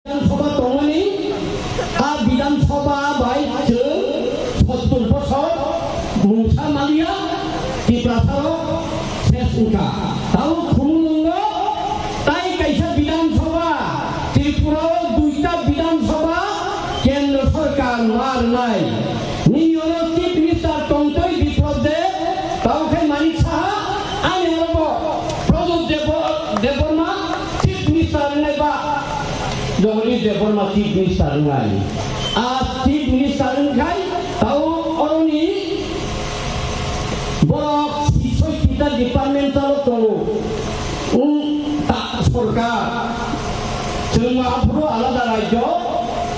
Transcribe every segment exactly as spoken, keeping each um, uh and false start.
Bidhan Sabha tongmani, a Bidhan Sabha bai chwng sottur bosor mungsa maliya Tiprasarok ses wngkha. Tabuk Khumulwngo tai kaisa Bidhan Sabha, Tripura o duita Bidhan Sabha kendro sorkar ma rwnai. Nini oro Chief Minister tongtwi Biplab Deb, tamo khe Manik Saha, ani oro bo Pramod Debo-, Debbarma Chief Minister wngnai ba Jagadish Debbarma Chief Minister wngnai. A Chief Minister wngkhai tamo oroni borok sixty soi kita department chalo tongo. Wng ta sorkar. Chwng aphuru alada rajyo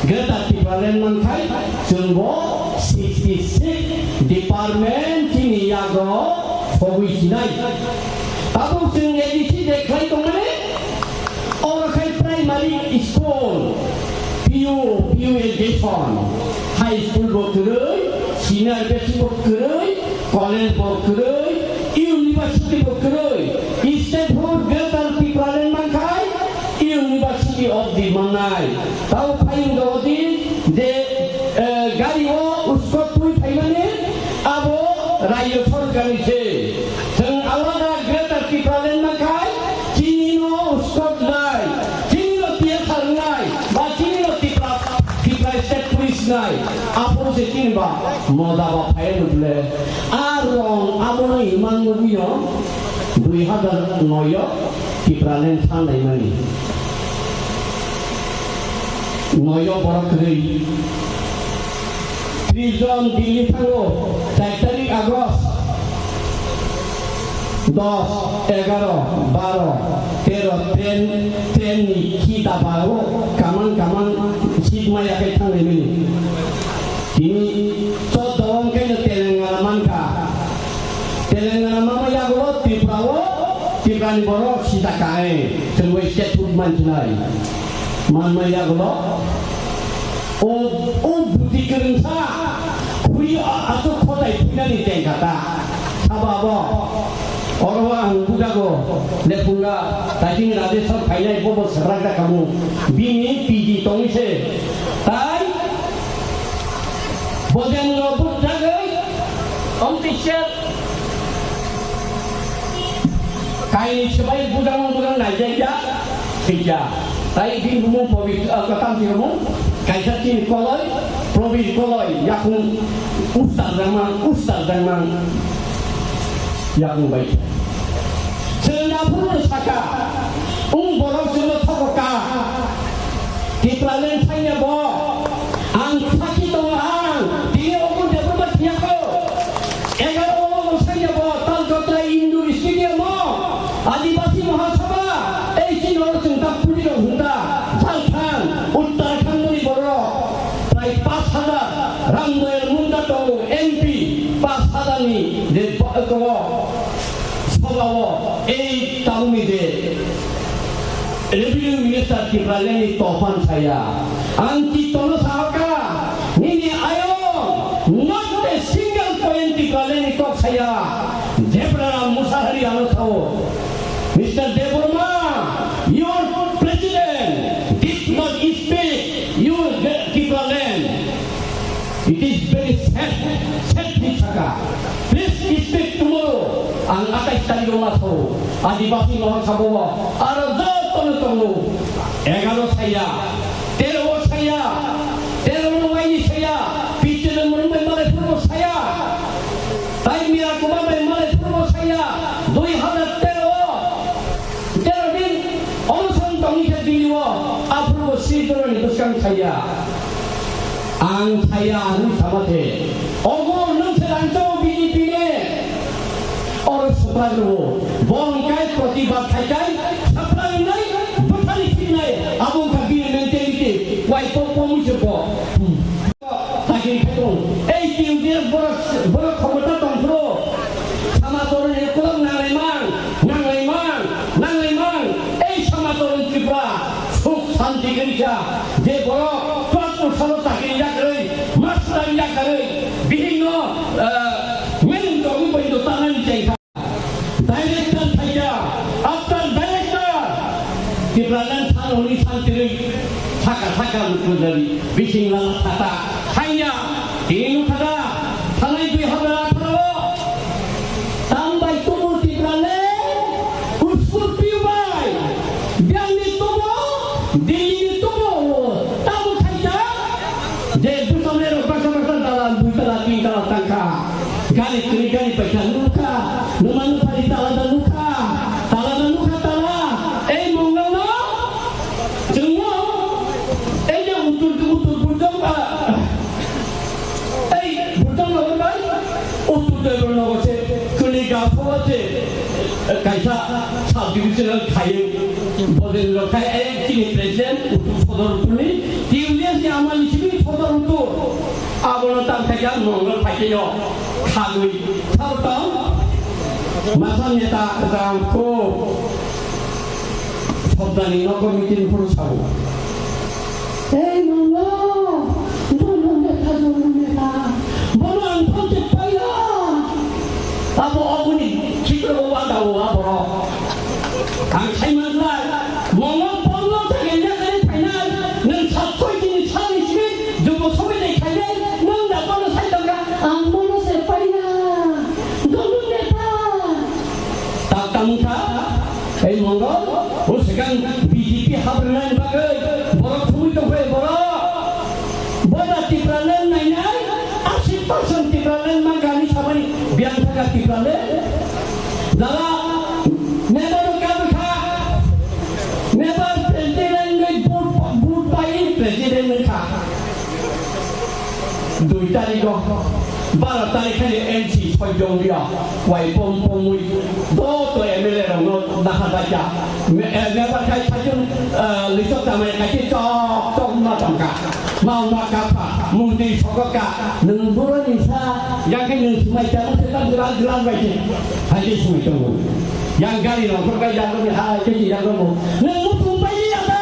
Greater Tipraland mankhai, chwngbo sixty six department chini yago sogwi sinai. Tabuk chwng A D C de khlai tongmani, oro khai primary school, P U, P U education, high school bo kwrwi, senior basic bo kwrwi, college bo kwrwi, university bo kwrwi, state bo Greater Tipraland mankhai, University of the Mangnai. Tao phai wngkha odi je, eh, gari o uskot twi phaimani abo rajyo sorkar ni se. Chwng alada Greater Tipraland mankhai, chini no uskot nai, chini no tiyasa rwnai, ba chini no Tipra, Tipra State Police nai, aphuru se chini ba moda ba phai rwgle. A rong abono imang nugwi no dui hazar noi o Tipraland sanlaimani. Noyo borok kwrwi. Tris jon Delhi thango, char tarik August. Dos, egaro, baro, tero, train, train ni khi daba o kamang kamang seat maya khe thanglaimani. Tini choddo wngkhe no Telangana mankha. Telangana mama yagulo Tripura o Tripura ni borok sita kai chwngwi state food manchinai. Manma yagulo o, o buti kwrwngsa khuri aswk khotai phinani tengkha ta. Sabo abo oro ang bujago lephunga taking Rajeshwar phainai bobo swrang ta kamu bini P G tongwi se tai. Bojengno bujagwi, omtwi ser. Kaini swbai bujang bujang naijakya, thikya. Tai bini bumung Probir, ah, kwtham bini bumung, kaisa chini koloi, Probir koloi, yakung ustar jangmang, ustar jangmang. Yakung bai. Chwng aphuru saka, wng borok chwngno thogo ka. Tipraland saina bo, ang sakhi tongo ang, tini obo Debbarma thiyako. Egaro obo saina bo, Talkotra Indoor Stadium o, Adibasi Mahasabha, ei chini oro chwng ta puri rok hwnta, Jharkhand, Uttarakhand ni borok, prai pash hajar, Ram Doyal Munda tongo, M P, pash hajar ni je tongo. Sabha o ei tabukni je Revenue Minister Tipraland ni tophan saya, ang Titono sahaka, nini ayong, not a single point Tipraland ni kok saya, Debra Musahari ano sao, Mister Debbarma, your president did not speak, you Tipraland. It is very sad, sad thing saka. Please speak tomorrow. Ang atais tarik o ma sao. Adibasi Mahasabha o aro joto no tongo. Egaro saya, tero o saya, tero no waini saya, Pichele Murumbai malai purbo saya, tai Mira Kumar bai malai purbo saya, dui hazar tero o. Tero din onoson tongwi khe bini o aphuru bo sijoroni bwskang saya. Ang saya hinwi sama khe, ogo nwng se rangchao B J P ni. Oro swprak rwo, bo hwn kai protibad khai kai, swprak wngnai, bwthani thiknai, abo wngkha bini mentality, wai po po mui se bo. Sakini khetung, ei T U D F borok, borok khomota tongphuru, sama toroni kolok nanglaimang, nanglaimang, nanglaimang, ei sama toroni Tripura, suk santi khe rikha, je borok chwrattun salo chakri yakarwi, master yakarwi, bihikno, eh, menu tongwi boino tanani chengkha. Director thaikha, after director, Tipraland thangrokni santirwi Thaka thaka luku jari bising lala thata. Haiya, tini nukha da, thanai dui hazar atharo. Tambai tubu Tiprale, uskur piubai. Biangni tubu, Dillini tubu, tabu khaita. Je butone rok baksa baksa dalan, dui tala, tin tala tangkha. Gari tini gari paisa nukha, numa nupha di tala da nukha, tala da nukha tala. Ei mongol no, Chwngno, ei je uttor, uttor Burjong, ah, ei Burjong Nagar bai, uttor Debra Nagar se, kuni ga phola se, kaisa sub divisional khai, bodol rok khai, ei chini president, uttor sodor uttor ni, T U D S ni amani simi sodor uttor, abono tam khai ya mongol khai yo, khagwi, thao tong, masa neta kajang ko. Sobdani nogo meeting phuru sabo. Ei nono, nono neta, nono neta. Bono ang phone se paila. Abo oboni chikro o wanda o aboro. Ang sai manlai, mono phone no thangya kare phainai. Nwng satkoi dini salni simi, jubo sobi dei khainai. Nwng da bono sai tongkha. Ang bono se paila. Nono neta. Tak tangkha. Ei mongol, o swkang B J P habrwnani bagwi borok thumwi tongkha borok. Boda Tipraland nainai, ashi percent Tipraland mangkha hinwi samani biyang thangkha Tipraland. Jala member no kabwi kha, member president wngwi vote, vote pai president wngkha. Dui tarikh o baro tarikh khani N C soi jong dia, wai pom pomwi, do to M L A rok no daha dacha. Me-, eh, member khai sajun, eh, lisok tamai khai chok chok ma tongka. Ma ma kapha, mungdi sokoka, nung buro ni sa, ya ke nung sumai ta, mung ta jila jila bai ke. Hai ke sumai tongo. Yang gari rok bai jago ni hai ke jago mo. Nung mutung bai ya ta.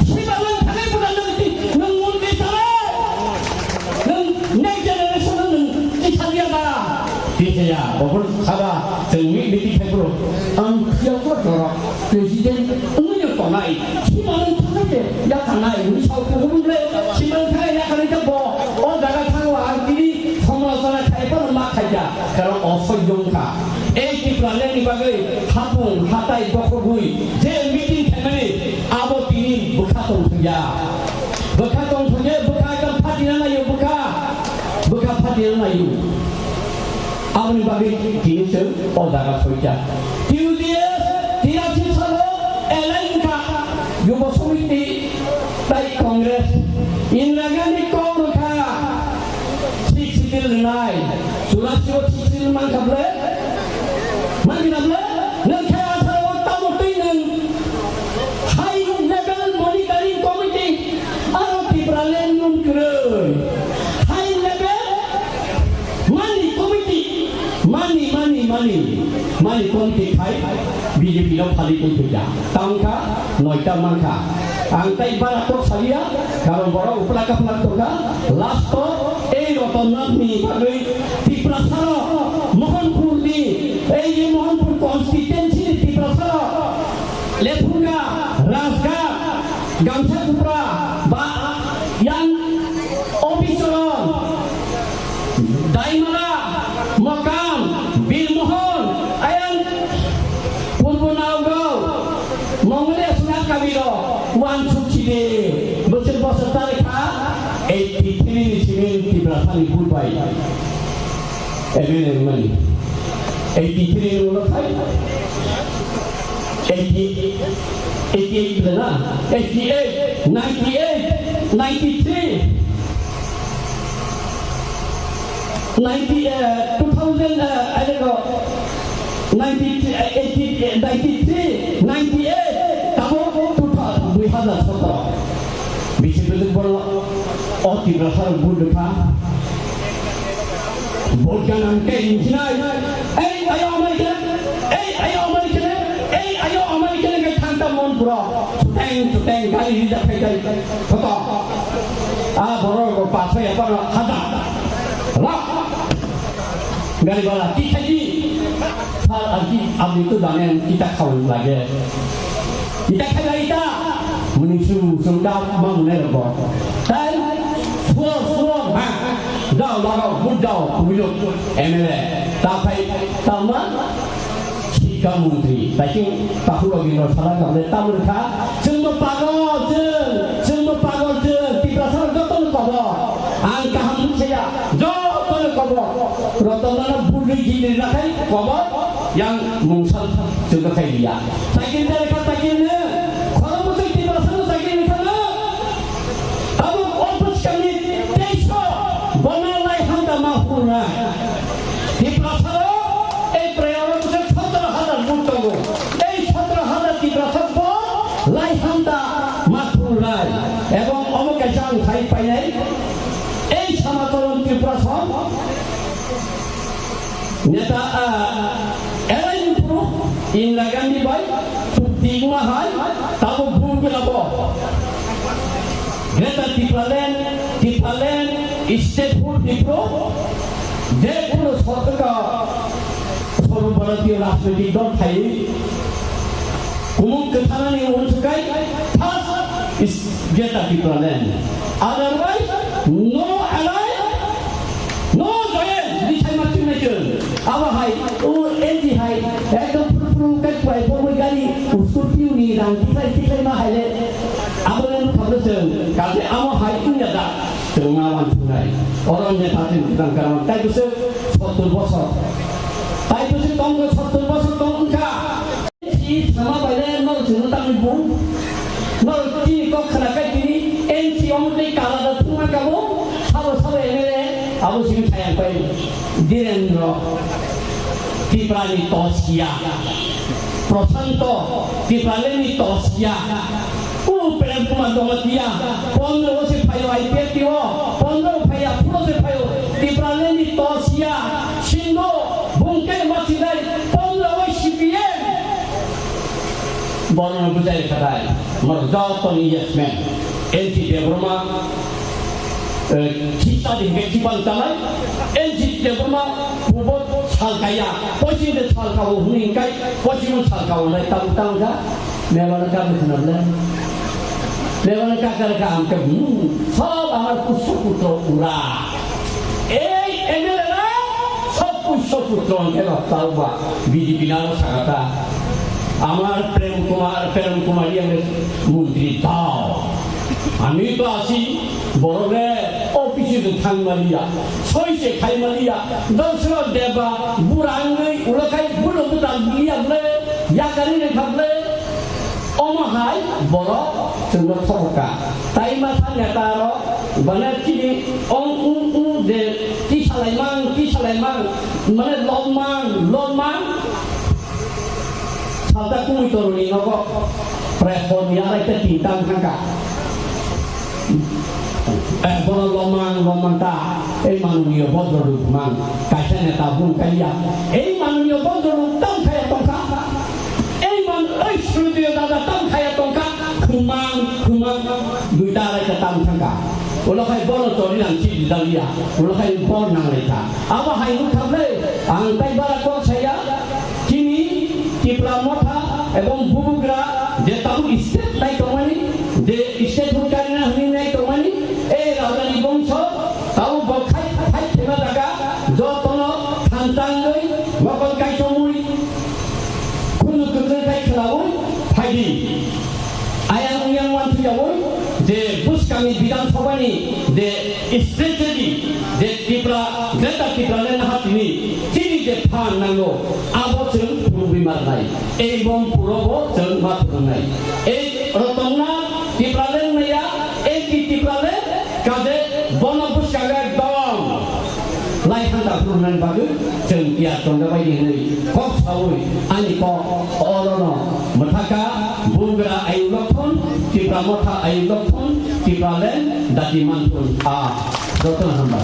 Siba nung thangai bukan nung ti, nung mungdi thangai. Nwng next generation no nwng kisa liya ba? Kisa ya, bokol saba, chwng mi meeting khai bro. Ang phiya ko doro, president, nwng yo tonai. Sima nwng thangai de, ya thanai, nwng sao kubu le, sima nwng thangai ya khanai ta bo. O jaga thango ang tini, somalochona khai pa ma khai ja, karon o soi jong kha. Ei Tipraland ni bagwi hapung hatai dokhogwi je meeting khaimani abo tini bwkha tong thungya. Bwkha tong thungya, bwkha ekdom phatina naio, bwkha. Bwkha phatina naio. Aboni bagwi tini chwng o jaga soikha. T U D S tirachi salo elai wngkha. Yubo Samiti tai Congress. Indira Gandhi kok rwkha. Sixth Schedule rwnai. Churasi o sixth Schedule mankha ble? Mankha ble? Nwng khe atharo o tamo twi nwng high level monitoring committee aro Tipraland nwng kwrwi. High level money committee, money, money, money, money committee khai B J P no phali tongthokya. Tangkha, noita mankha. Ang tai bara kok salia, karon borok upla kapla tongkha. Last o ei Ratan Nath ni bagwi Tiprasa rok Mohanpur ni, ei je Mohanpur constituency ni Tiprasa rok Lephunga, Rajghat, Gamsachupra, ba yang Obichoro, Daimara, Mokam, Birmohon, ayang Purbo Naogaon, Mongolia Sunat Kamiro, wansukchide, bwswk bosor tarikha, eighty three ni simi Tiprasani vote bai M L A wngmani. Eighty three ni ulo khai, eighty, eighty eight le na, eighty eight, ninety eight, ninety three, ninety, eh, two thousand, eh, I don't know, ninety, eh, eighty, eh, ninety three, ninety eight, tamo two thousand, dui hazar sotoro. B J P le bolo, o Tiprasa rok vote rwkha. Vote ganang tei hinsinai. Ei, ayo amai kene. Ei, ayo amai kene. Ei, ayo amai kene ke thangta mon pura. Chuteng, chuteng, gari rijak khai khai. Koto. A borok rok paso ya pano hada. Lak. Gari bala, ki khai di. Sir, abdi, abdi to jane, kita khawan lage. Kita khai lagi ta. Muni su sung da ma mune ro bo. Tai suo suo ha. Dao la dao bu dao bu yo M L A. Ta phai ta ma sika mantri. Ta ki ta hu ro gi no sala ga le ta mun kha. Sung bo pagol sung sung bo pagol sung. Tiprasa ro to ko bo. Ang kaham saya. Jotono kobo. Rotondana budui gini nakhai kobo. Yang mungsal joto khai liya. Sakin dari kata gini. Khorang musik di perasaan sakin di sana. Tabuk opus kami desa. Bona lai handa mahpurna. Di perasaan, eh, perayaan musik satra hadar butogo. Eh, satra hadar di perasaan bo lai handa mahpurnai. Ebong omo kaisa ang khai painai. Ei Samachon Tripura song neta, ah, L I Bupru, Indira Gandhi bai, Puttigma hai, tabo Bupru labo. Greater Tipraland, Tipraland, Statehood Bupru, je kuno sorkar ka sorbharatiyo rajnoitik dol thai, kumung kwthanani unsukkai, first is Greater Tipraland. Otherwise, no alliance, no joint, bisai ma twi nai chwng. Abo hai, o N G hai, ekdom phuru phuru kai kwai bo mui gari, uskur piu ni rang tiklai tiklai ma hai le. Abo le nuk phang chwng, kaje amo hai wngya da, chwng ma wan thunai. Oro ne phatin tang karam, tai bwswk sottur bosor. Tai bwswk tong sottur bosor tong wngkha. N C sama bai le no chwngno tangwi bu. No chini kok khna kai tini N C omo tei kala da thungma kabo. Sabo sabo M L A abo simi thayang pai. Direndra Tiprani tosia. Prashanto Tipraleni tosia. U Prem Kumar Jamatia, pondro se phayo I P F T o, pondro phaya phulo se phayo, Tipraleni tosia, Sindhu, bungke masinai, pondro C P M. Bono bujai khatai, mar joto ni yes man. N C Debbarma, eh, chita din ke chipang tanai, N C Debbarma, pubo salkaya, pochim de salkao huni kai, pochim salkao nai tam tam ja. Mebano kami khna ble. Mebano kakar ka ang ke, hmm, sob amar pusho putro ura. Ei M L A na sob pusho putro ang ke rok tau ba. B J P na ro sakata. Amar Prem Kumar, Prem Kumar yang montri tau. Ami to asi borok le office to thang maliya. Soi se khai maliya. Dosro deba burangwi ulo khai bulo buta liya ble. Yakari le kha ble. Omo hai borok chwngno thokokha. Tai masa neta rok bana chini ong ung ung je tisalai mang, tisalai mang, mane lobmang, lobmang. Salta kumi toroni nogo prai hor ni arai te tin tang thangkha. Eh, bono lomang, lomang ta, ei manuniyo bodro rukmang, kaisa neta bung kaiya, ei manuniyo bodro ruk tang khaya tongkha, ei man, ei srudiyo dada tang khaya tongkha, khumang, khumang, duita arai ta tang thangkha, ulo khai bono tori nang chidi daliya, ulo khai bor nang lai kha, abo hai nuk khamle, ang tai bara kok saya, Chini Tipra Motha ebong Bubugra je tabuk state nai tongmani, je state hwn karina hwnwi nai tongmani, e rajani bongso tabuk bo khai khai khema jaga jotono thanchangwi mokol kaichomwi khunu kwchwng khai khwlaui phaidi. Ayang yang wantwi yaui je bwskangni Bidhan Sabhani je strategy je Tipra, Greater Tipraland hatini chini je phan nango, abo chwng phurugwi marnai. Ei bom puro bo chwng ma phurungnai. Ei Rotonna Tipraland maya, ei ti Tipraland kaje bono bwskango ekdom lai handa phurungnani bagwi chwng tiyar tongjabai di hwnwi kok saui ani kok orono mwthaka Bubugra Ayuk Lokthon, Tipra Motha Ayuk Lokthon, Tipraland dati manthun a. Jotono hambai.